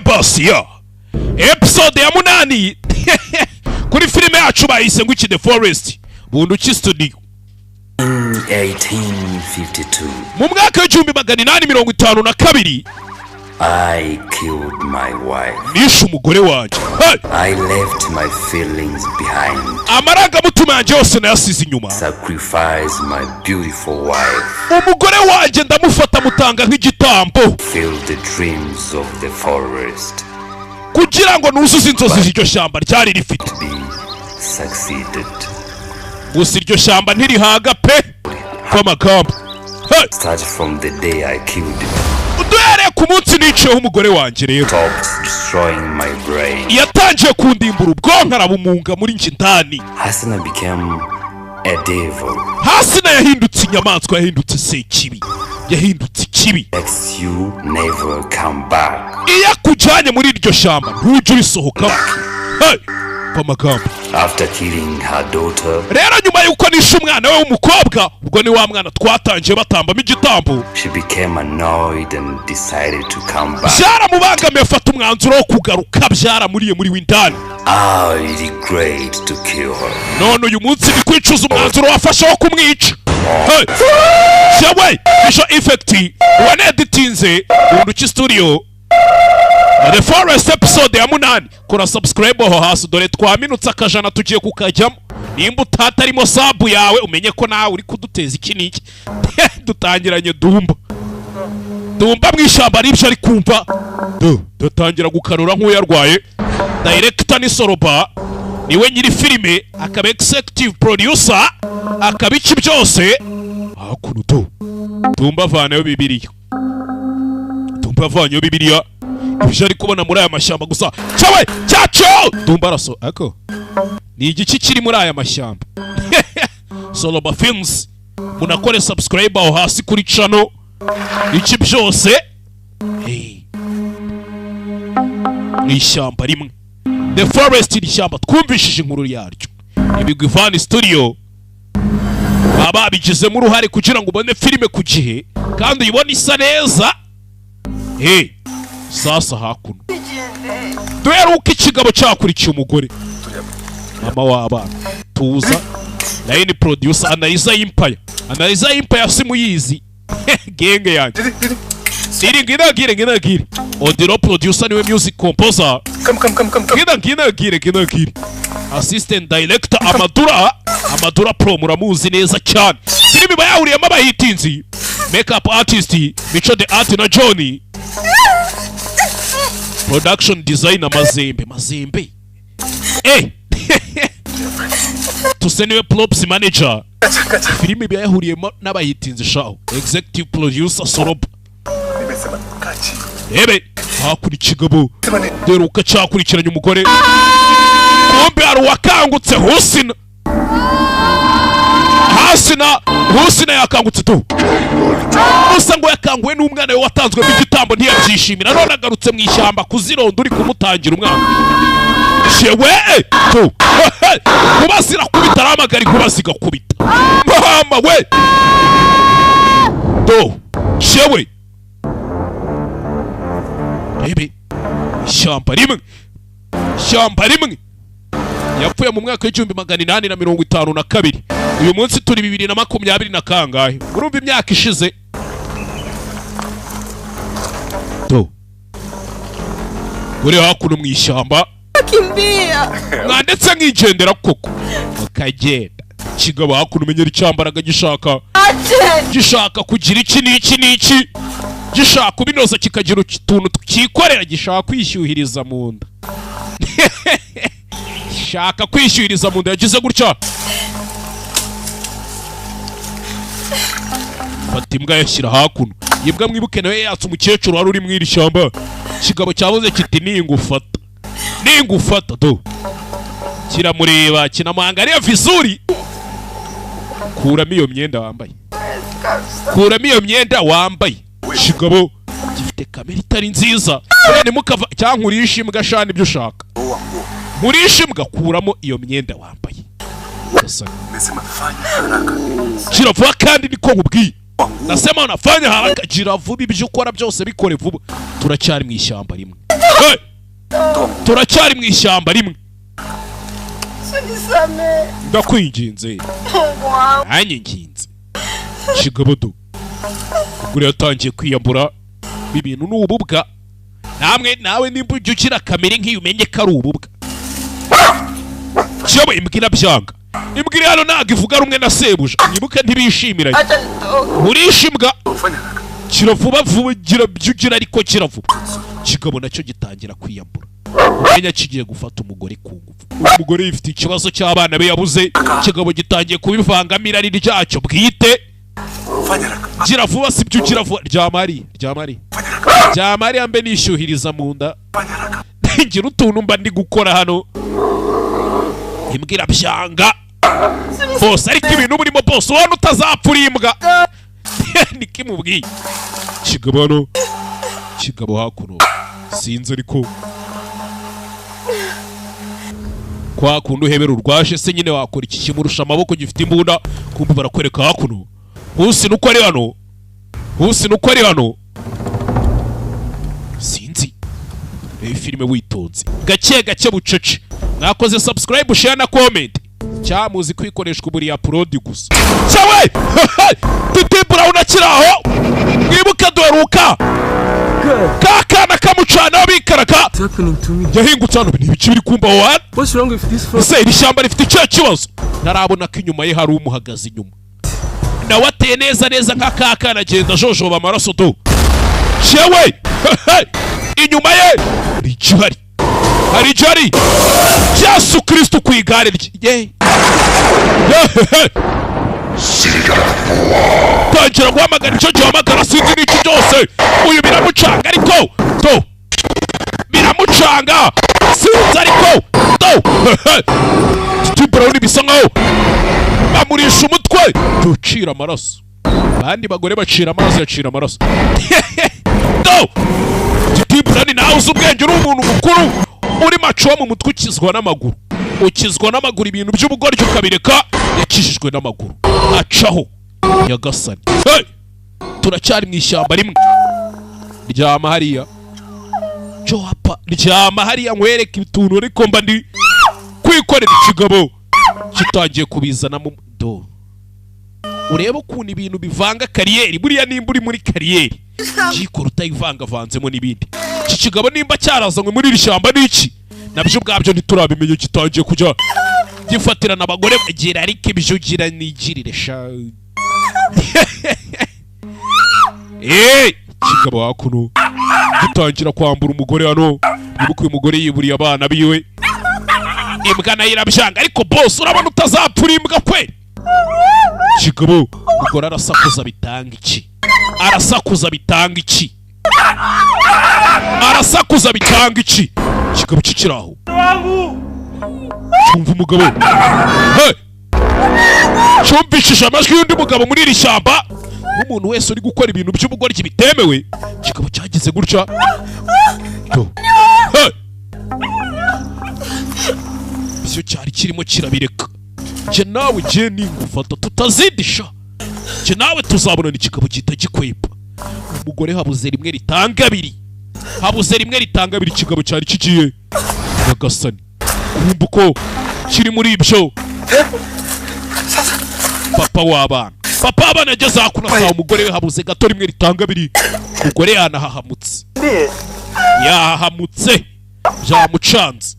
Basiya, episode ya 8 kuri filime yacu bayise ngo iki? The Forest, Bunduki Studio. In 1852, Mu mwaka w'1852, I killed my wife. nishe umugore wanjye. Hey! I left my feelings behind. Amarangamutima yanjye yose nayasize inyuma. Sacrificed my beautiful wife. Umugore wanjye ndamufata, mutanga nk'igitambo. Filled the dreams of the forest. Kugira ngo nuzuze inzozi iryo shyamba ryari rifite. Be succeeded. Gusa iryo shyamba ntirihaga pe kw'amagambo. Hey! Start from the day I killed him. Duhereye ku munsi niciyeho umugore wanjye rero, Stopped destroying my brain. yatangiye kundimbura ubwonko, arabumunga muri njye indani. Hasana became a devil. Hasina yahindutse inyamaswa, yahindutse sekibi, yahindutse ikibi. Lets you never come back. Iyo akujyanye muri iryo shyamba, ntujye urisohokamo. Hey! Amagambo. After killing her daughter, Rero nyuma y'uko nishe umwana we w'umukobwa, ubwo ni wa mwana twatangiye batambamo igitambo, she became annoyed and decided to come back. byaramubangamiye, afata umwanzuro wo kugaruka. Byaramuriye muri w'indani. I regret to kill her. None uyu munsi ni kwicuza umwanzuro wafashe wo kumwica. Hey! Yewe, visual effect waneditinze Bunduki Studio. The Forest, episode ya 8. Kora subscribe aho hasi, dore twaminutse akajana tugiye kukajyamo. Nimba utatarimo sub yawe, umenye ko nawe uri kuduteza iki n'iki. Dutangiranye Dumba, Dumba mu ishyamba n'ibyo ari kumva. Dutangira gukanura nk'uyarwaye. Director ni Soroba, niwe nyiri filime, akaba executive producer, akaba iki byose. Hakuno tu Dumba avanayo Bibiliya. Dumba avanyeyo Bibiliya, ibyo ari kubona muri aya mashyamba gusa cyawe cyacu. Dumba araso ako ni igiki kiri muri aya mashyamba? Soloba Films, munakore subscribe aho hasi kuri channel, iki byose. Hey. Ni ishyamba rimwe, The Forest. Iri shyamba twumvishije inkuru yaryo. Ibigwi Van Studio baba babigizemo uruhare kugira ngo ubone filime ku gihe kandi uyibone isa neza. Hey, sasa hakuno duheruka ikigabo cyakurikiye umugore, mama w'abana. Tuza, line producer Analiza Empire. Analiza Empire simuyizi, genge yanjye iri. Nginagire, nginagire. Odiro producer niwe music composer. Come, come, come, come, come. Ngina, nginagire, nginagire. Assistant director Amadura, Amadura Pro, muramuzi neza cyane. Filimi iba yahuriyemo abahitinzi. Makeup artist Mico the Art na Johnny. Production designer Mazembe, Mazembe tuse niwe props manager. Filimi iba yahuriyemo n'abahitinzi shaho. Executive producer Soroba. Nimesema kaa chini. Rebe hakurya ikigabo. Sema nini? Dore uko cyakurikiranye umugore. Kumbe hari uwakangutse, Husina. Hasina, Husina yakangutse tu. Gusa ngo yakanguwe n'umwana we watanzwemo igitambo, ntiyabyishimira. None agarutse mu ishyamba kuzironda uri kumutangira umwana. Shewe tu, kuba zirakubita, arahamagara inkuba zigakubita. Mama we, do shewe. Rebe ishyamba rimwe, ishyamba rimwe. Yapfuye mu mwaka w'1852. Uyu munsi turi 2020 na kangahe? Urumva imyaka ishize. Do uri hakuno mu ishyamba. Kimbia. Mwandetse nkigendera koko, bakagenda. Kigabo hakuno umenyera icyambaraga gishaka Ache. gishaka kugira iki n'iki n'iki, gishaka kubinoza, kikagira utuntu cyikorera, gishaka kwishyuhiriza mu nda, shaka kwishyuhiriza mu nda. Yagize gutya, fata imbwa yashyira hakuno. Iyi mbwa mwibuke nawe yatse umukecuru wari uri mu iri shyamba. Ikigabo cyabuze kiti: "Ningufata, ningufata." Do kiramureba, kinamuangalia vizuri. Kuramo iyo myenda wambaye, kuramo iyo myenda wambaye. Kigabo gifite kamera itari nziza. Buriya ntimukava cyangwa nkurishe imbwa shana ibyo ushaka, nkurishe imbwa. Kuramo iyo myenda wambaye. Sasa, Nimesema fanya haraka. gira vuba kandi niko nkubwiye. Nasema unafanya haraka. Gira vuba, ibyo ukora byose bikore vuba. Turacyari mu ishyamba rimwe. Hey! Turacyari mu ishyamba rimwe. Unisamehe. Ndakwinginze. Mungu wangu. Anyinginze kigabodo. Umugore yatangiye kwiyambura. Ibintu ni ububwa namwe nawe nimba ujya ugira kamere nk'iyo, umenye ko ari ububwa. Cyewe imbwa irabyanga. Imbwa iri hano ntabwo ivuga rumwe na sebuja, mwibuke ntibishimiranye. Acha nitoke. Urisha imbwa. Fanya haraka. Kira vuba vuba, gira byo ugira, ariko kira vuba. Kigabo nacyo gitangira kwiyambura, umenya kigiye gufata umugore ku ngufu. Umugore yifite ikibazo cy'abana be yabuze. Kigabo gitangiye kubivangamo irari ryacyo bwite. Fanya haraka. Gira vuba, si byo, ugira vuba. Ryama hariya, ryama hariya, ryama hariya, mbe nishyuhiriza mu nda. Fanya haraka. Ngira utuntu mba ndi gukora hano. Imbwa irabyanga bose, ariko ibintu burimo bose ubona utazapfa uri imbwa, niko imubwiye. Kigabo hano, kigabo hakuno, sinzi ariko kwa kundi uhebera urwaje se nyine wakora iki? Kimurusha amaboko, gifite imbunda. Kumva barakwereka hakuno husi nuko ari hano, husi nuko ari hano. Sinzi, reba filime witonze, gake gake, bucece. Mwakoze subscribe, share na comment. Cyamuzi kwikoreshwa buri upload gusa cyawe. Titi Brown akiri aho. Mwibuke duheruka ka kana kamucana bikaraka. What's happening to me? Yahingutse hano, ni ibiki biri kumba wa? What's wrong with this phone? Ese iri shyamba rifite ikihe kibazo? Ntarabona ko inyuma ye hari umuhagaze inyuma, nawe ateye neza neza nka ka kana, agenda ajojoba amaraso do. Cyewe inyuma ye hari igihari, hari igihari. Yesu Kristo ku igare rye. Ye. Yehehe. Tangira guhamagara icyo gihamagara, sinzi n'iki byose. Uyu biramucanga, ariko to biramucanga, sinzi, ariko to Titi Brown bisa nkaho bamurisha umutwe, tucira amaraso. Abandi bagore bacira amaraso, yacira amaraso do. Titi Brown, nawe uzi ubwenge, uri umuntu mukuru, uri maco mu mutwe, ukizwa n'amaguru, ukizwa n'amaguru, ibintu by'ubugoryi ukabireka. Yakijijwe n'amaguru, acaho. Nyagasani, hey! Turacyari mu ishyamba rimwe. Ryama hariya Joapa, ryama hariya nkwereke utuntu, ariko mba ndi kwikorera. Ikigabo kitangiye kubizana mu do. Urebe ukuntu ibintu bivanga carrière. Buriya nimba uri muri carrière, jikora utayivangavanzemo n'ibindi. Iki kigabo nimba cyarazanywe muri iri shyamba n'iki, nabyo ubwabyo ntiturabimenye. Gitangiye kujya gifatirana abagore. Gira ariko ibyo ugira nigirire sha. Kigabo hakuno gitangira kwambura umugore hano. Wibuke uyu mugore yiburiye abana biwe. Imbwa nayo irabyanga, ariko boss urabona utazapfa uri imbwa kweli. Kigabo, umugore arasakuza bitanga iki? Arasakuza bitanga iki? Arasakuza bitanga iki? Kigabo kikiri aho cyumva umugabo. Hey! Cyumvishije amajwi y'undi mugabo muri iri shyamba, nk'umuntu wese uri gukora ibintu by'ubugoryi bitemewe. Kigabo cyagize gutya To. Hey! Icyo cyari kirimo kirabireka. Njye nawe ngiye ningufata tutazidisha, njye nawe tuzabonana. Ikigabo gihita gikwepa umugore. Habuze rimwe ritanga abiri, habuze rimwe ritanga abiri. Ikigabo cyari kigiye. Nyagasani, kumva uko kiri muri ibyo. Papa w'abana, papa w'abana yageze hakuno asaba umugore we. Habuze gato rimwe ritanga abiri. Umugore yanahahamutse, yahahamutse, byamucanze,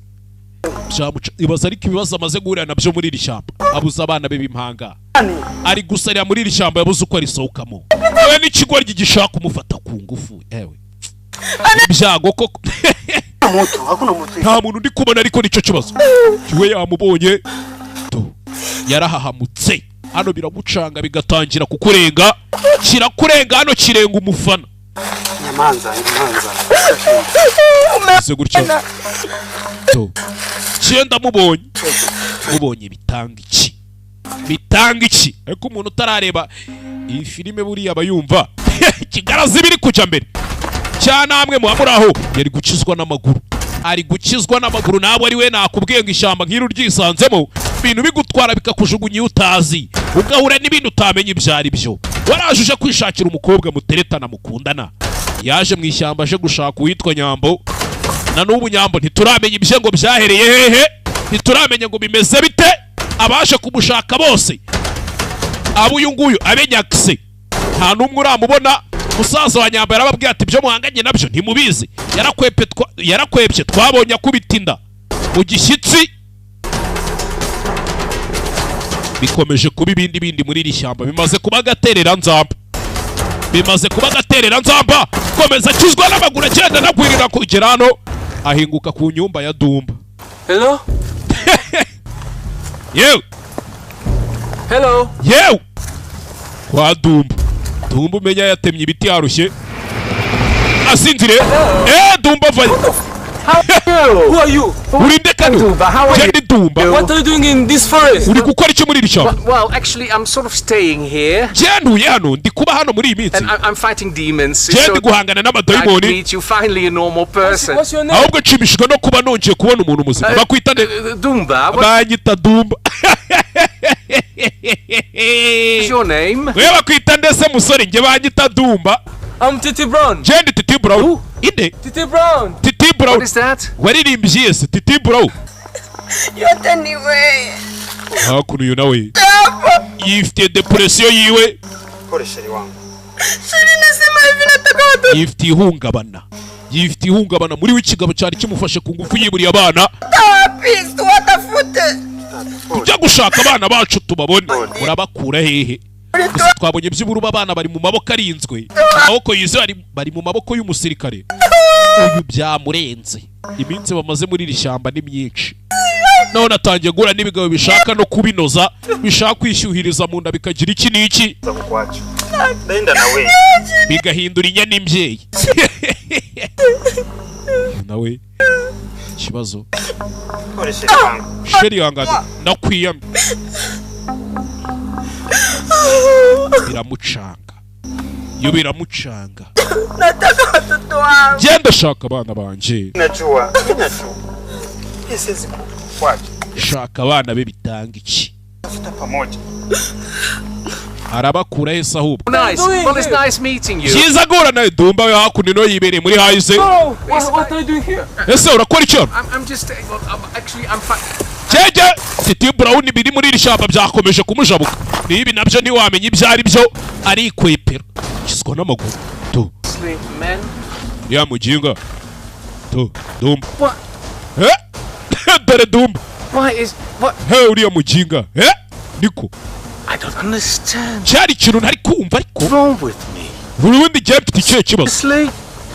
byamuca. Ibaza ariko ibibazo amaze guhurira nabyo muri iri shyamba. Abuze abana be b'impanga, ari gusarira muri iri shyamba, yabuze uko arisohokamo. We n'ikigoryi gishaka kumufata ku ngufu. Ewe, ibyago koko. Mtu, hakuna mtu. Nta muntu ndi kubona, ariko nicyo kibazo. We yamubonye to, yarahahamutse. Hano biragucanga, bigatangira kukurenga, kirakurenga hano, kirenga umufana. Nyamanza, nyamanza. Ese gutya to cyenda mubonye, mubonye bitanga iki? Bitanga iki? Ariko umuntu utarareba iyi filime buriya aba yumva kigaraza ibiri kujya mbere cyanamwe muba muri aho. Yari gukizwa n'amaguru, ari gukizwa n'amaguru. Nawe ari we, nakubwiye ngo ishyamba nk'iri uryisanzemo, ibintu bigutwara bikakujugunya iyo utazi, ugahura n'ibintu utamenya ibyo ari byo. Waraje uje kwishakira umukobwa muteretana, mukundana, yaje mu ishyamba aje gushaka uwitwa Nyambo. Na n'ubu Nyambo ntituramenya ibye ngo byahereye hehe, ntituramenya ngo bimeze bite. Abaje kumushaka bose, abo uyu nguyu abe nyakise, nta n'umwe uramubona. Musaza wa Nyambo yarababwiye ati: "Ibyo muhanganye nabyo ntimubizi." Yarakwepye, twabonye akubita inda mu gishyitsi. Bikomeje kuba ibindi bindi muri iri shyamba, bimaze kuba agaterera nzamba, bimaze kuba agaterera nzamba. Komeza akizwa n'amaguru, agenda anagwirira kugera hano, ahinguka ku nyumba ya Dumba. Hello? Yewe! Hello? Yewe, kwa Dumba. Dumba umenya yatemye ibiti, yarushye, asinzire. Dumba vayo. Who are you? Urinde kano? Dumba, how are you? Ndi Dumba. What are you doing in this forest? Uri gukora iki muri iri shyamba? Well, actually, I'm sort of staying here, Ntuye hano, ndi kuba hano muri iyi minsi. and I'm fighting demons. Njye So ndi guhangana I can n'amadayimoni. meet you finally, a normal person. What's your name? Ahubwo nshimishijwe no kuba nongeye kubona umuntu muzima. Bakwita nde? Dumba, what's Banyita Dumba. your name? Wewe bakwita nde se, musore? Njye banyita Dumba. I'm Titi Brown. Njye ndi Titi Brown. Inde? Titi Brown. Titi Brown. What is that? Waririmbye yese Titi Brown. Yote ni wewe. Hakuno uyu nawe yifitiye depression yiwe. Pole chérie wangu. Chérie, nasema hivi, nataka watoto Yifitiye ihungabana, yifitiye ihungabana muri we. Ikigabo cyari kimufashe ku ngufu, yiburiye abana. Wapi? Tuwatafute. Tujya gushaka abana bacu tubabone. Murabakura hehe? Gusa twabonye by'uburuba abana bari mu maboko arinzwe, amaboko yizewe, bari mu maboko y'umusirikare. Uyu byamurenze, iminsi bamaze muri iri shyamba ni myinshi, none atangiye guhura n'ibigabo bishaka no kubinoza, bishaka kwishyuhiriza mu nda, bikagira iki n'iki. Za kukuacha. Naenda na wewe. Bigahindura inya n'imbyeyi. Nawe ikibazo. Pole chérie wangu. Chérie ihangane, ndakwiyamye. Biramucanga iyo, biramucanga. Nataka watoto wangu. Genda shaka abana banje. Najua, najua. Hii siwezi kukuacha. Shaka abana be, bitanga iki? Tafuta pamoja. Arabakura hese ahubwo? Nice. Doing Well, it's here? nice meeting you. Byiza guhura nawe, Dumba. We hakuno ino yibereye muri hayize. Oh, what are you doing here? Ese urakora icyo? I'm just. Well, I'm actually, I'm fine. Cyege Titi Brown, biri muri iri shyamba byakomeje kumujabuka n'ibi nabyo ntiwamenya ibyo ari byo. Arikwepera, kiswa n'amaguru tu. Men. Ya muginga tu, Dumba. What? Eh, dore Dumba. Why is what? He, uriya muginga, eh, niko. I don't understand. Cyari ikintu ntari kumva ariko. What's wrong with me? Buri wundi gihe mfite ikihe kibazo? Honestly?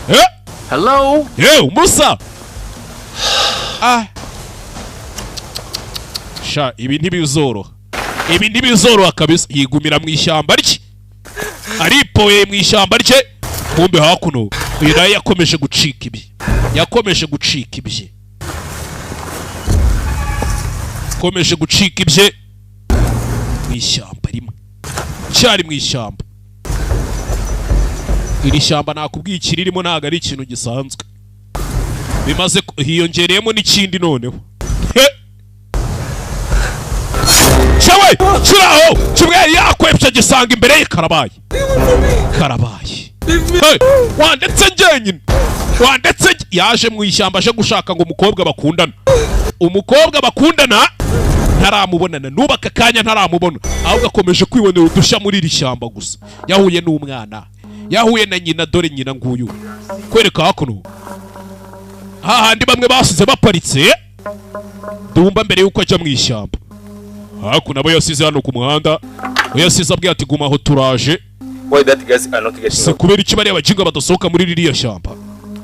Eh. Hello? Yewe umusa, ah, sha, ibi ntibizoroha, ibi ntibizoroha kabisa. Yigumira mu ishyamba rye, aripoye mu ishyamba rye. Kumbe hakuno uyu nawe yakomeje gucika ibye, yakomeje gucika ibye, yakomeje gucika ibye mu ishyamba rimwe cyari mu ishyamba. Iri shyamba nakubwiye ikiririmo ntabwo ari ikintu gisanzwe. Bimaze hiyongereyemo n'ikindi noneho. He! Cyawe kiraho kimwe yari yakwepye gisanga imbere ye. Karabaye, karabaye! Hey, wandetse njyenyine, wandetse yaje mu ishyamba aje gushaka ngo umukobwa bakundana, umukobwa bakundana ntaramubonana n'ubu aka kanya ntaramubona, ahubwo akomeje kwibonera udushya muri iri shyamba gusa. Yahuye n'umwana, yahuye na nyina. Dore nyina nguyu. Kwereka hakuno hahandi bamwe basize baparitse Dumba mbere y'uko ajya mu ishyamba. Hakuno abo yasize hano ku muhanda, we yasize abwiye ati: "Guma aho, turaje." Why that guys are not getting Se out? kubera iki bariya bajinga badasohoka muri ririya shyamba?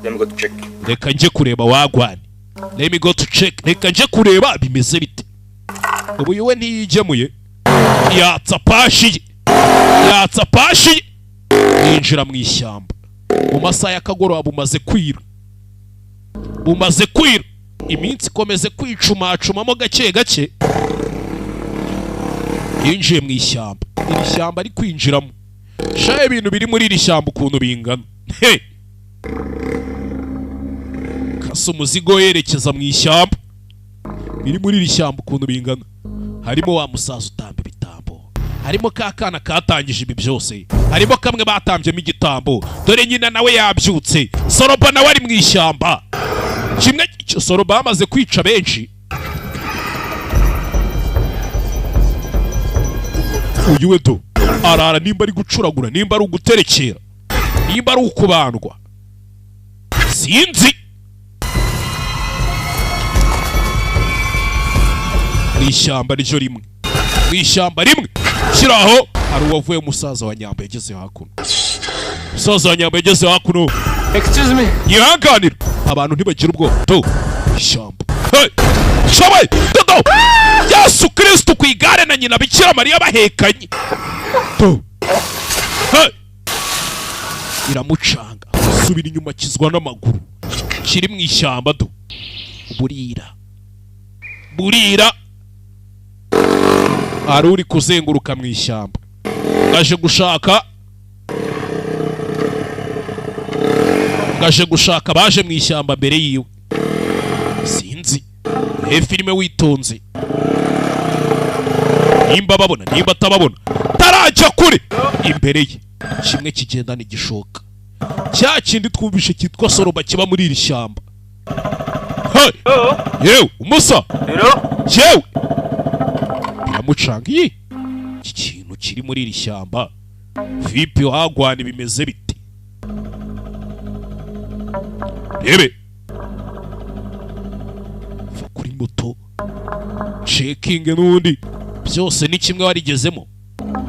Let me go to check. Reka njye kureba wagwan, let me go to check, reka njye kureba bimeze bite. Ubu we ntiyigemuye, yatsa pashi ye, yatsa pashi ye, yinjira mu ishyamba mu masaha y'akagoroba. Bumaze kwira, bumaze kwira, iminsi ikomeze kwicumacumamo gake gake. Yinjiye mu ishyamba. Iri shyamba ari kwinjiramo, sha, ibintu biri muri iri shyamba ukuntu bingana. Hey! Kasa umuzigo yerekeza mu ishyamba. Biri muri iri shyamba ukuntu bingana, harimo wa musaza utamba ibitambo, harimo ka kana katangije ibi byose, harimo kamwe batambyemo igitambo. Dore nyina nawe yabyutse, Soroba nawe ari mu ishyamba. Kimwe soro bamaze kwica benshi. Uyu we do arara, nimba ari gucuragura, nimba ari uguterekera, nimba ari ukubandwa, sinzi. Mu ishyamba ryo rimwe, mu ishyamba rimwe shyiraho hari uwavuye. Umusaza wa Nyamba yageze hakuno, umusaza wa Nyamba yageze hakuno. Excuse me. Yihanganira abantu ntibagira ubwoba tu ishyamba. Hey! Shawe dodo Yesu Kristu ku igare na nyina Bikira Mariya bahekanye tu. Hey! Iramucanga, subira inyuma, akizwa n'amaguru. Kiri mu ishyamba do, burira burira, hari uri kuzenguruka mu ishyamba aje gushaka, ngaje gushaka baje mu ishyamba mbere yiwe. Sinzi, reba filime witonze, nimba babona, nimba atababona. Tarajya kure, imbere ye kimwe kigendana igishoka cya kindi twumvishe cyitwa soroba kiba muri iri shyamba. Hey! Yewe umusa, yewe biramucanga. Iyi iki kintu kiri muri iri shyamba vipi wagwana, bimeze bite? Rebe va kuri moto, cekinge n'ubundi byose ni kimwe warigezemo,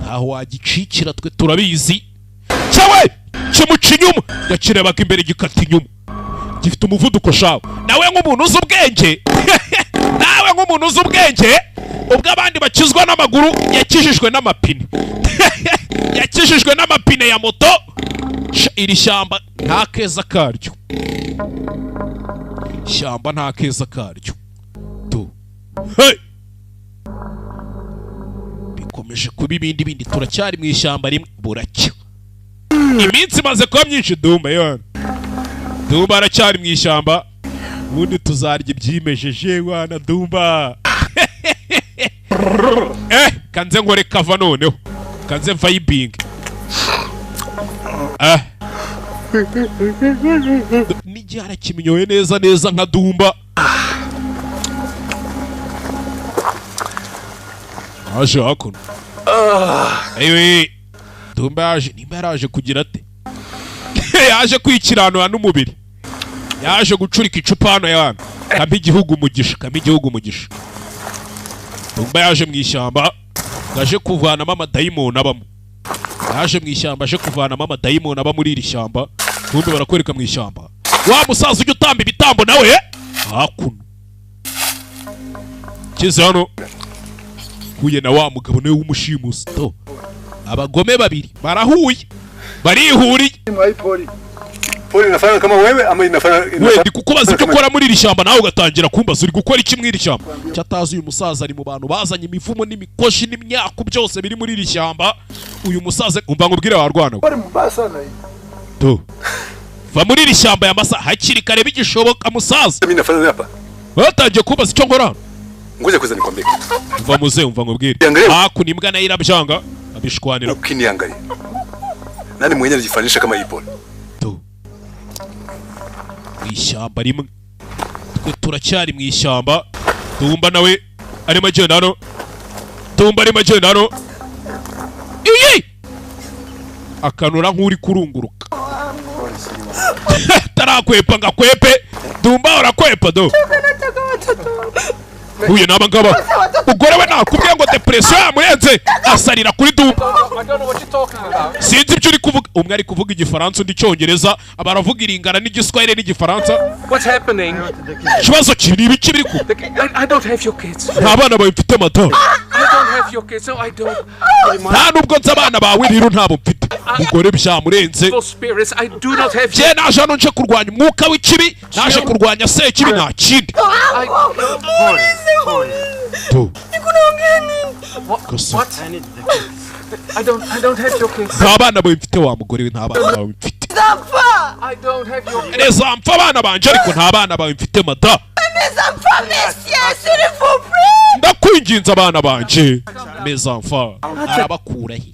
ntaho wagicikira, twe turabizi. Cyawe kimuca inyuma, yakirebaga imbere gikata inyuma, gifite umuvuduko shawe. Nawe nk'umuntu uzi ubwenge, nawe nk'umuntu uzi ubwenge, ubwo abandi bakizwa n'amaguru yakijijwe n'amapine, yakijijwe n'amapine ya moto. Iri shyamba nta keza karyo, shyamba nta keza karyo tu. Hey! Bikomeje kuba ibindi bindi, turacyari mu ishyamba rimwe, buracya iminsi imaze kuba myinshi. Dumba yewe, Dumba aracyari mu ishyamba. Ubundi tuzarya ibyimejeje wana Dumba. Kanze nkore kava noneho, kanze vibing. N'igihe arakimyoye neza neza nka Dumba. Aje hakuno. Ewe Dumba yaje, nimba yaraje kugira ate? Yaje kwikiranura n'umubiri, yaje gucurika icupa hano yana. Kampa igihugu umugisha, kampa igihugu umugisha. Dumba yaje mu ishyamba aje kuvanamo amadayimoni abamo. Yaje mu ishyamba aje kuvanamo amadayimoni aba muri iri shyamba. Kumbe barakwereka mu ishyamba wa musaza ujya utamba ibitambo nawe hakuno. Kize hano huye na wa mugabo nawe w'umushimusi to. Abagome babiri barahuye, barihuriye. Pori inafanya kama wewe ama inafanya We ndi kukubaza icyo ukora muri iri shyamba, nawe ugatangira kumbaza uri gukora iki muri iri shyamba. Cyatazi uyu musaza ari mu bantu bazanye imivumo n'imikoshi n'imyaku byose biri muri iri shyamba. Uyu musaza umva nkubwire warwana Pori mbaya sana hii. tu. Va muri iri shyamba ya masa hakiri kare bigishoboka musaza. Mimi nafanya hapa. Batangiye kumbaza icyo nkora hano. Ngoja kwanza nikwambie kitu. Umva muze, umva nkubwire. Angalia. Hakuno imbwa nayo irabyanga abishwanira. Ukiniangalia. Nani mwenyewe alijifanisha kama hii pori? Tu. Mu ishyamba rimwe twe turacyari mu ishyamba. Dumba nawe arimo agenda hano, Dumba arimo agenda hano. Iyi akanura nk'uri kurunguruka tarakwepa ngo akwepe. Dumba urakwepa do. Nataka watoto wangu. Huye n'aba ngaba, umugore we nakubwiye ngo depression yamurenze, asarira kuri Dumba. I don't know what you're talking about. Sinzi ibyo uri kuvuga. Umwe ari kuvuga igifaransa, undi icyongereza, abaravuga iringana n'igiswahili n'igifaransa. What's happening? Ikibazo kiri ibiki biri ku I don't have your kids. Nta bana bawe mfite madamu. I don't have your kids. No, I don't. Nta nubwo nzi abana bawe rero, ntabo mfite. Umugore byamurenze. Evil spirits. I do not have Njye naje hano nje kurwanya umwuka w'ikibi, naje kurwanya sekibi, nta kindi. I, Muulize, muulize. Tu. Nikunaongea nini? what? Gusa. What? I don't have your kids. Nta bana bawe mfite wa mugore we, nta bana bawe mfite. Zamfa. I don't have your kids. Reza mpfa abana banje, ariko nta bana bawe mfite mada. Mes enfants, messieurs, s'il vous plaît. Ndakwinginze abana banje, mes enfants. Arabakura he?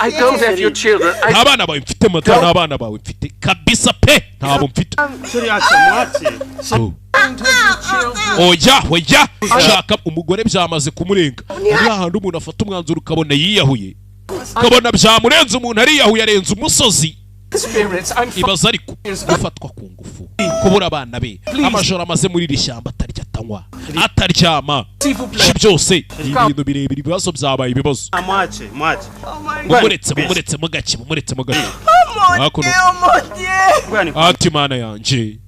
I don't have your children. I Nta bana bawe mfite mada, nta bana bawe mfite kabisa pe, ntabo mfite. Tu. don't have your children. Oya, oya, shaka umugore. Byamaze kumurenga. Ni hahandi umuntu afata umwanzuro ukabona yiyahuye, ukabona byamurenze, umuntu ariyahuye, arenze umusozi. Spirits, I'm Ibaza ariko gufatwa ku ngufu, kubura abana be, amajoro amaze muri iri shyamba atarya, atanywa, ataryama. S'il vous plaît. Si byose ni ibintu birebire, ibibazo byabaye ibibazo. Mwache, mwache. Mumuretse, mumuretse mo gake, mumuretse mo gake. Mon Hakuno. Dieu, oh mon Dieu. Ngoja ni Ati mana yanjye.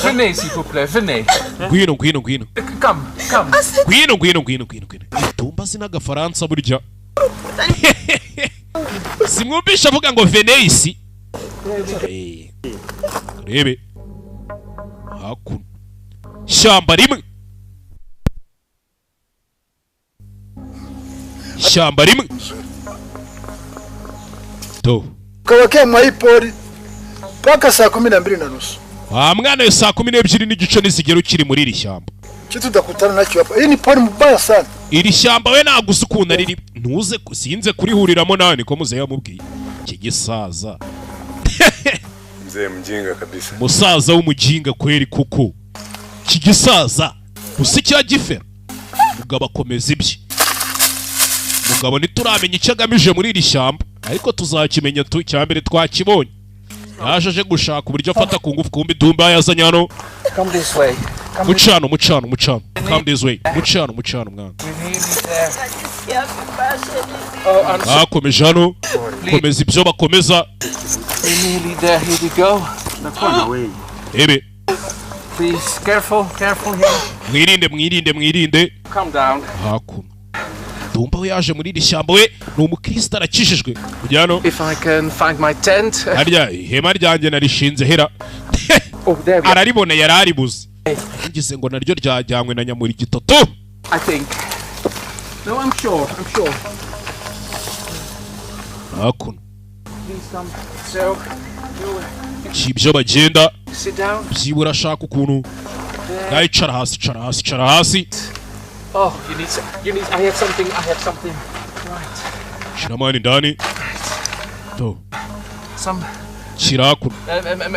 Venez, s'il vous plaît, venez. Ngwino, ngwino, ngwino. Come, come. Ngwino, ngwino, ngwino, ngwino, ngwino. Itumba si n'agafaransa burya. Simwumvisha avuga ngo venez. Rebe hakuno, shyamba rimwe, shyamba rimwe do. Kawakia mwa hii pori mpaka saa 12:30. Wa mwana we, saa 12:30 nizigera ukiri muri iri shyamba. Kitu tutakutana nacho hapa. Hii ni pori mbaya sana. Iri shyamba we ntabwo uzi ukuntu ari ribi, ntuze, sinze kurihuriramo nawe. Niko muzehe yamubwiye, iki gisaza. Mzee mjinga kabisa. Musaza w'umujinga kweri, kuko iki gisaza gusa cya gifera. Mugabo akomeza ibye. Mugabo ntituramenya icyo agamije muri iri shyamba, ariko tuzakimenya tu. Icya mbere twakibonye, yaje aje gushaka uburyo afata ku ngufu. Kumbi Dumba yazanye hano. Come this way. Come Mucano, mucano, mucano, come this way, mucano, mucano mwana. We're nearly there. Najisikia vibaya, chérie. Oh, I'm sorry. Bakomeje hano, komeza ibyo bakomeza. We're nearly there. Here we go. Nakuwa na wewe. Ebe. Please, careful, careful here. Mwirinde, mwirinde, mwirinde. Come down. Hakuno Dumba we yaje muri iri shyamba, we ni umukristo, arakijijwe. Kujya hano. If I can find my tent. Harya ihema ryanjye narishinze hera? Oh, there we are. Araribona, yari aribuze, ngize ngo naryo ryajyanywe na nyamurigitoto. I think. No, I'm sure. I'm sure. Hakuno. Please come. So, you Si ibyo bagenda. sit down. Byibura ashaka ukuntu nawe icara hasi, icara hasi, icara hasi. Oh, you need. You need. I have something. I have something. Right. Shyiramo hano indani to. Some Shyira hakuno.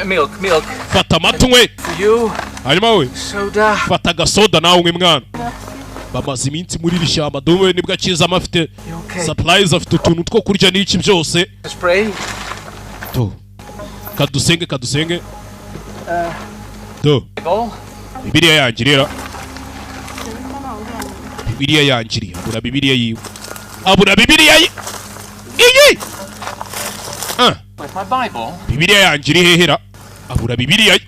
Milk. Milk Fata amata unywe. For you. Hanyuma we Soda. fata agasoda nawe unywe mwana. Bamaze iminsi muri iri shyamba, duwe nibwo akizamo, afite You okay? supplies, afite utuntu two kurya n'iki byose. Spray. To kadusenge, kadusenge to. Ball. Bibiliya yangirira, Bibiliya yangiriye. Abura Bibiliya yiwe, abura Bibiliya ye iyi. Ah, With my Bible. Bibiliya yangiriye hehera? Abura Bibiliya ye.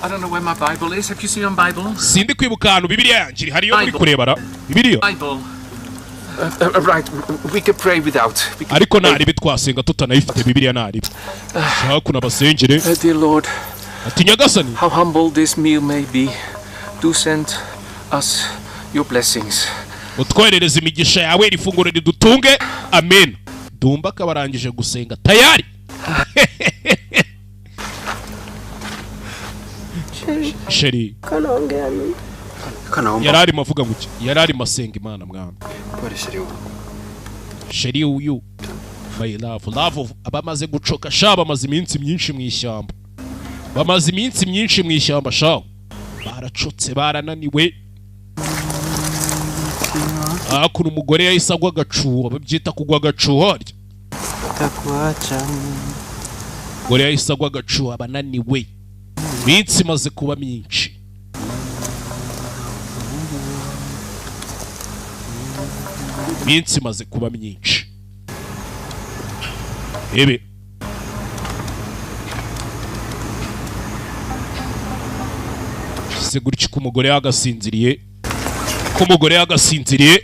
I don't know where my Bible is. Have you seen my Bible? Sindi kwibuka ahantu Bibiliya yangiriye. Hariyo muri kurebara Bibiliya? Bible. Right. We could pray without. We could Ariko naribi, twasenga tutanayifite Bibiliya, naribi hakuno abasengere. Dear Lord, Ati nyagasani, how humble this meal may be, do send us your blessings. Utwoherereze imigisha yawe, iri funguro ridutunge, amen. Dumba akaba arangije gusenga tayari. Chérie. Kanaongea nini? Kanaomba. Yari arimo avuga ngo iki? Yari arimo asenga Imana mwana. Pole chérie wangu. Chérie uyu, my love, love of- abamaze gucoka sha, bamaze iminsi myinshi mu ishyamba, bamaze iminsi myinshi mu ishyamba sha, baracotse, barananiwe. Hakuno umugore yahise agwa agacuho, babyita kugwa agacuho harya. Takuacha. Umugore yahise agwa agacuho, abananiwe, iminsi imaze kuba myinshi. Iminsi imaze kuba myinshi. Ebe se gutya ko umugore yagasinziriye, ko umugore yagasinziriye.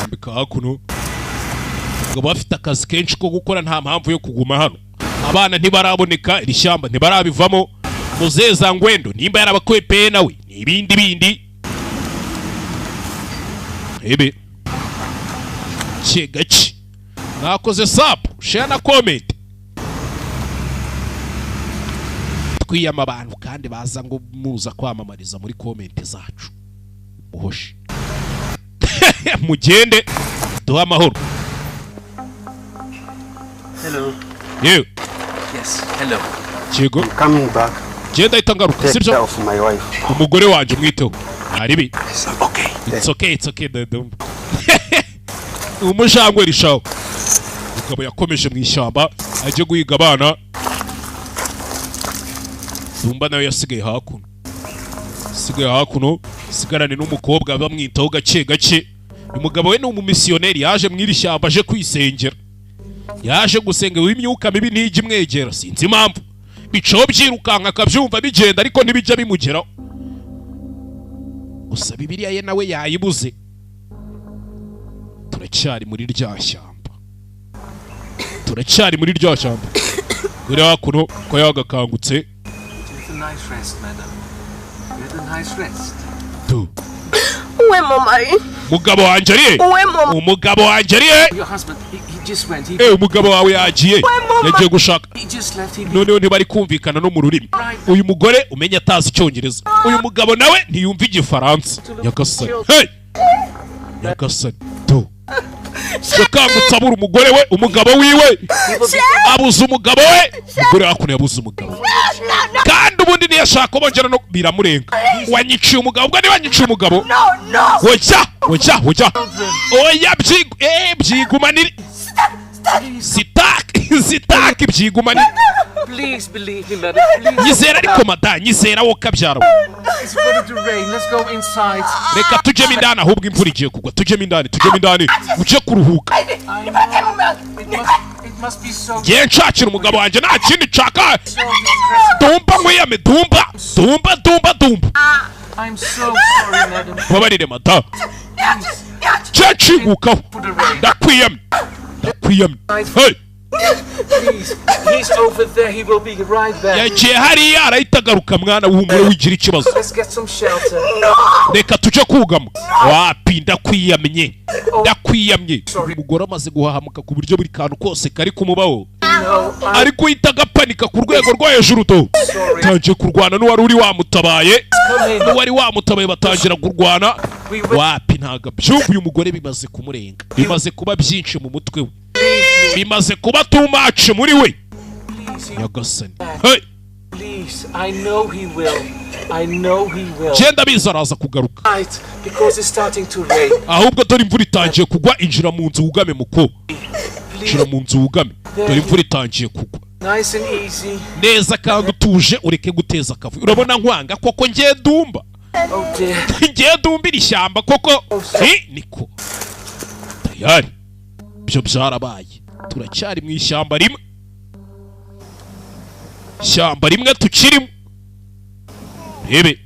Ambika hakuno. Ngo bafite akazi kenshi ko gukora, nta mpamvu yo kuguma hano. Abana ntibaraboneka, iri shyamba ntibarabivamo. Muzeza ngwendo nimba yarabakwepeye nawe ni ibindi bindi. Ebe gake gake. Mwakoze sub, share na comment. Twiyama abantu kandi baza ngo muza kwamamariza muri comment zacu. Muhoshe, mugende duhe amahoro. Hello. Yewe. Yes, hello. Yego. I'm coming back. Genda, ahita ngaruka. Take Sibyo. care of my wife. Umugore wanjye umwiteho, ntaribi. Okay. It's okay, it's okay. Ndumva umujangwe rishaho. Umugabo yakomeje mu ishyamba ajye guhiga abana. Dumba nawe yasigaye hakuno, asigaye hakuno, sigarane n'umukobwa bamwitaho gake gake. Umugabo we ni umumisiyoneri, yaje mu iri shyamba aje kwisengera, yaje gusenga. W'imyuka mibi ntijya imwegera, sinzi impamvu. Bicaho byirukanka akabyumva bigenda, ariko ntibijya bimugeraho. Gusa Bibiliya ye nawe yayibuze. Turacyari muri rya shyamba, turacyari muri rya shyamba. Kuri hakuno ko yagakangutse. You had a nice rest, madam. You had a nice rest. Tu. Où est mon mari? Umugabo wanjye ari he? Où est mon Umugabo wanjye ari he? Your husband, he just went. He, Eh, umugabo wawe yagiye, yagiye gushaka. he just left. He Noneho ntibari kumvikana no mu rurimi. Uyu mugore umenya atazi Icyongereza, uyu mugabo nawe ntiyumva Igifaransa. Nyagasani, hey! Nyagasani, tu yakangutse abura umugore we, umugabo wiwe abuze umugabo we. Umugore hakuno yabuze umugabo we. Kandi ubundi ntiyashaka bongera no biramurenga. Wanyiciye umugabo, ubwo niba wanyiciye umugabo. No, no. Oya, oya, oya, oya, byigumanire, sitaki sitaki, byigumanire. Please believe me, madam. Please. Nyizera ariko mada, nyizera wowe kabyara we. It's going to rain. Let's go inside. Reka tujyemo indani, ahubwo imvura igiye kugwa. Tujyemo indani, tujyemo indani, ujye kuruhuka. I know. It must be so. Ngiye nshakira umugabo wanjye, nta kindi nshaka. So distressing. Dumba, nkwiyame, dumba, dumba, dumba, dumba. I'm so sorry, madam. Mbabarire mada, cye nshingukaho. For the rain. Ndakwiyamye, ndakwiyamye, hey! Please. He's over there. He will be right back. Yagiye hariya, arahita agaruka. Mwana w'umure, wigira ikibazo. Let's get some shelter. Reka tujye kugama. Wapi, ndakwiyamye, ndakwiyamye. Umugore amaze guhahamuka ku buryo buri kantu kose kari kumubaho No, I'm ari guhita agapanika ku rwego rwo hejuru do. sorry. Tangiye kurwana n'uwari uri wamutabaye. Come in. N'uwari wamutabaye batangira kurwana. We will Wapi, ntabwo abyumva uyu mugore, bimaze kumurenga, bimaze kuba byinshi mu mutwe we, bimaze kuba too much muri we. Please, Nyagasani, hey! please. I know he will. I know he will. Genda biza, araza kugaruka. Right, because it's starting to rain. Ahubwo dore imvura itangiye kugwa, injira mu nzu wugame muko, injira mu nzu wugame, dore imvura itangiye kugwa. Nice and easy. Neza kandi utuje, ureke guteza akavuyo. Urabona nkwanga koko? Ngiye dumba. Oh dear. Ngiye dumbira ishyamba koko? Eh, niko tayari ibyo byarabaye. Turacyari mu ishyamba rimwe, ishyamba rimwe tukirimo. Rebe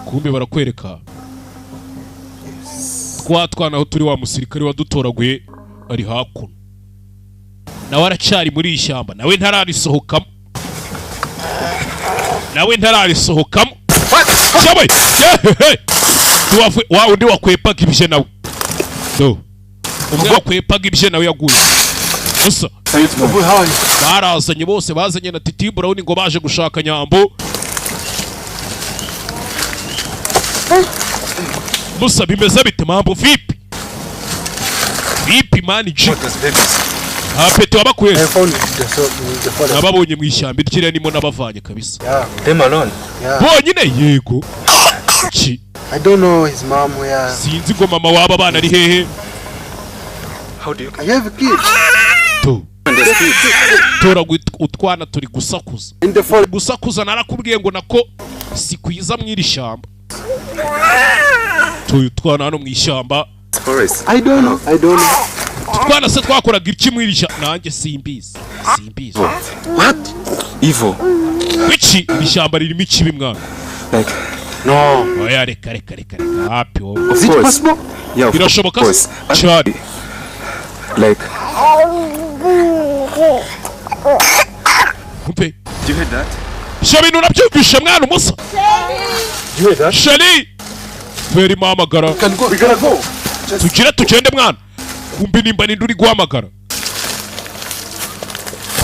kumbe barakwereka twa twana aho turi. Wa musirikare wadutoraguye ari hakuno, nawe aracyari muri iri shyamba, nawe ntararisohokamo, nawe ntararisohokamo. Cyabaye yehehe. Wa undi wakwepaga ibye nawe do, umwe wakwepaga ibye nawe yaguye gusa. Barazanye bose, bazanye na Titi Brown ngo baje gushaka Nyambo. Musa, bimeze bite? Mambo vipi? Vipi man G? Apeti wabakuye? I found the forest. Nababonye mu ishyamba ryiriya, nimo nabavanye kabisa. Yeah. Them alone. Yeah. Bonyine, yego ki. I don't know his mom where. Sinzi ngo mama waba bana ari hehe. How do you I have a kid Tu tora utwana turi gusakuza. In the forest. Gusakuza narakubwiye ngo nako si kwiza mu iri shyamba. Tuyu twana hano mu ishyamba. Forest? I don't know. I don't know. Utwana se twakoraga iki mu iri shyamba? Nanjye simbizi, simbizi. What? Evil. Iki iri shyamba ririmo ikibi mwana. Like, No. Oya, reka reka reka reka, hapi wowe. Of Is it course. possible? Yeah, of Birashoboka course. se cyane. Like, Umpe. do you hear that? Ibyo bintu nabyumvishe mwana umusa. Do you hear that? Chérie feri muhamagara. Can go. We gotta go. Tugire tugende mwana. Kumbi nimba ninde uri guhamagara,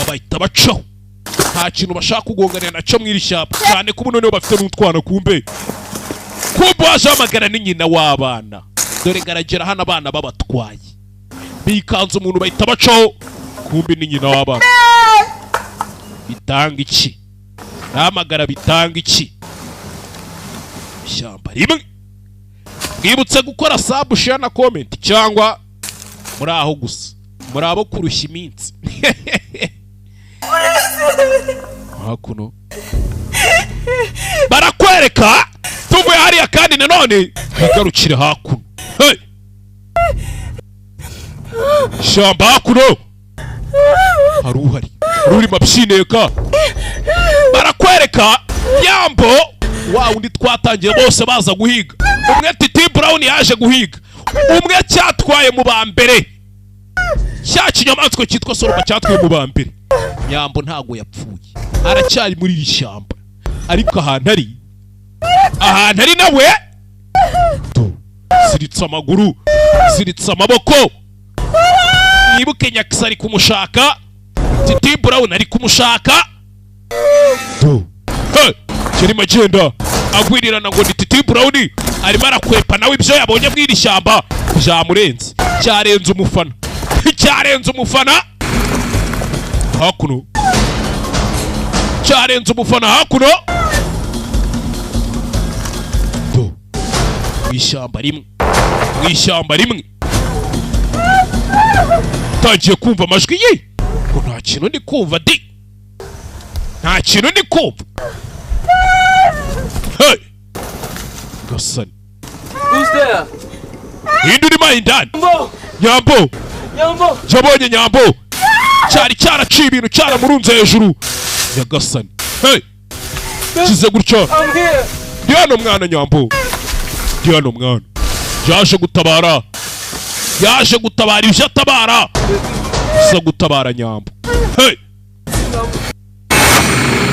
bahita bacaho. Nta kintu bashaka kugonganira nacyo mu iri shyamba, cyane ko ubu noneho bafite n'utwana. Kumbe kumbe waje hamagara ni nyina w'abana. Dore garagera hano, abana babatwaye bikanze umuntu, bahita bacaho. Kumbe ni nyina w'abana. Bitanga iki? Ndahamagara bitanga iki? Ishyamba rimwe. Mwibutse gukora sub, share na comment, cyangwa muri aho gusa muri abo kurushya iminsi. Hakuno barakwereka, tuvuye hariya kandi nanone twigarukire hakuno. Hey! Ishyamba hakuno hari uhari rurimo abyineka. Barakwereka Nyambo, wa wundi twatangiye bose baza guhiga. Umwe Titi Brown yaje guhiga, umwe cyatwaye mu ba mbere, cya kinyamaswa cyitwa Soroma cyatwaye mu ba mbere. Nyambo ntago yapfuye, aracyari muri iri shyamba, ariko ahantu ari nawe tu ziritse amaguru, ziritse amaboko. Mwibuke Nyakisa ari kumushaka, Titi Brown ari kumushaka tu. Hey! Kirimo agenda agwirirana ngo ni Titi Brown, arimo arakwepa nawe ibyo yabonye mu iri shyamba byamurenze, cyarenze umufana, cyarenze umufana hakuno, cyarenze umufana hakuno tu. Mu ishyamba rimwe, mu ishyamba rimwe tangiye kumva amajwi ye ngo nta kintu ndi kumva di, nta kintu ndi kumva. Hey! Gasani. Who's there? Ninde urimo indani? Nyambo! Nyambo! Nyambo! Yabonye Nyambo, cyari cyaraciye ibintu, cyaramurunze hejuru. Nyagasani! Hey! Kize gutya. I'm here! Ndi hano mwana, Nyambo, ndi hano mwana. Yaje gutabara, yaje gutabara ibyo atabara, iza gutabara Nyambo. Hey!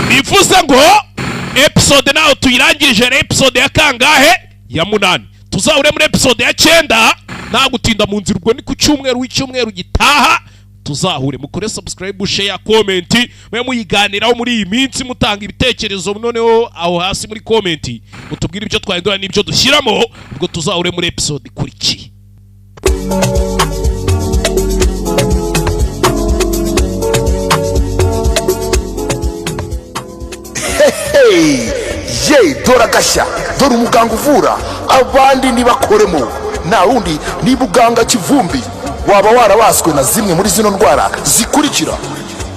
Bivuze ngo episode nawe tuyirangirije ni episode ya kangahe? Ya munani. Tuzahure muri episode ya cyenda, nta gutinda mu nzira. Ubwo ni ku cyumweru w'icyumweru gitaha tuzahure. Mukore subscribe, share, comment, mwe muyiganiraho muri iyi minsi, mutanga ibitekerezo. Noneho aho hasi muri comment mutubwire ibyo twahindura n'ibyo dushyiramo. Ubwo tuzahure muri episode ikurikiye. Hey, ye, dore agashya, dore umuganga uvura abandi ntibakoremo. Nta wundi ni muganga Kivumbi. Waba warabaswe na zimwe muri zino ndwara zikurikira: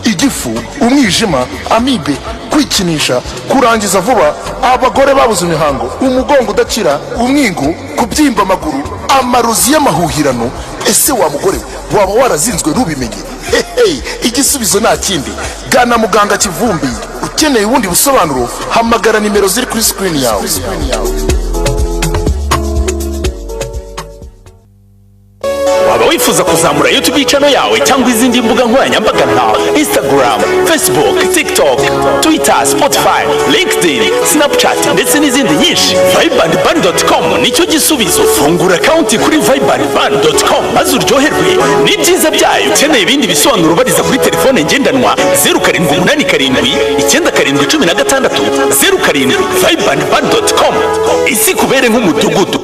igifu, umwijima, amibe, kwikinisha, kurangiza vuba, abagore babuze imihango, umugongo udakira, umwingo, kubyimba amaguru, amarozi y'amahuhirano? Ese wa mugore we, waba warazinzwe ntubimenye? Hehe, igisubizo nta kindi, gana muganga Kivumbi. Ukeneye ubundi busobanuro, hamagara nimero ziri kuri sikirini yawe. Waba wifuza kuzamura YouTube channel yawe cyangwa izindi mbuga nkoranyambaga nka Instagram, Facebook, TikTok, Twitter, Spotify, LinkedIn, Snapchat ndetse n'izindi nyinshi? Vibeandban.com nicyo gisubizo. Fungura account kuri vibeandban.com maze uryoherwe n'ibyiza byayo. Ukeneye ibindi bisobanuro, bariza kuri telefone ngendanwa 0787 97 16 07. Vibeandban.com, isi kubere nk'umudugudu.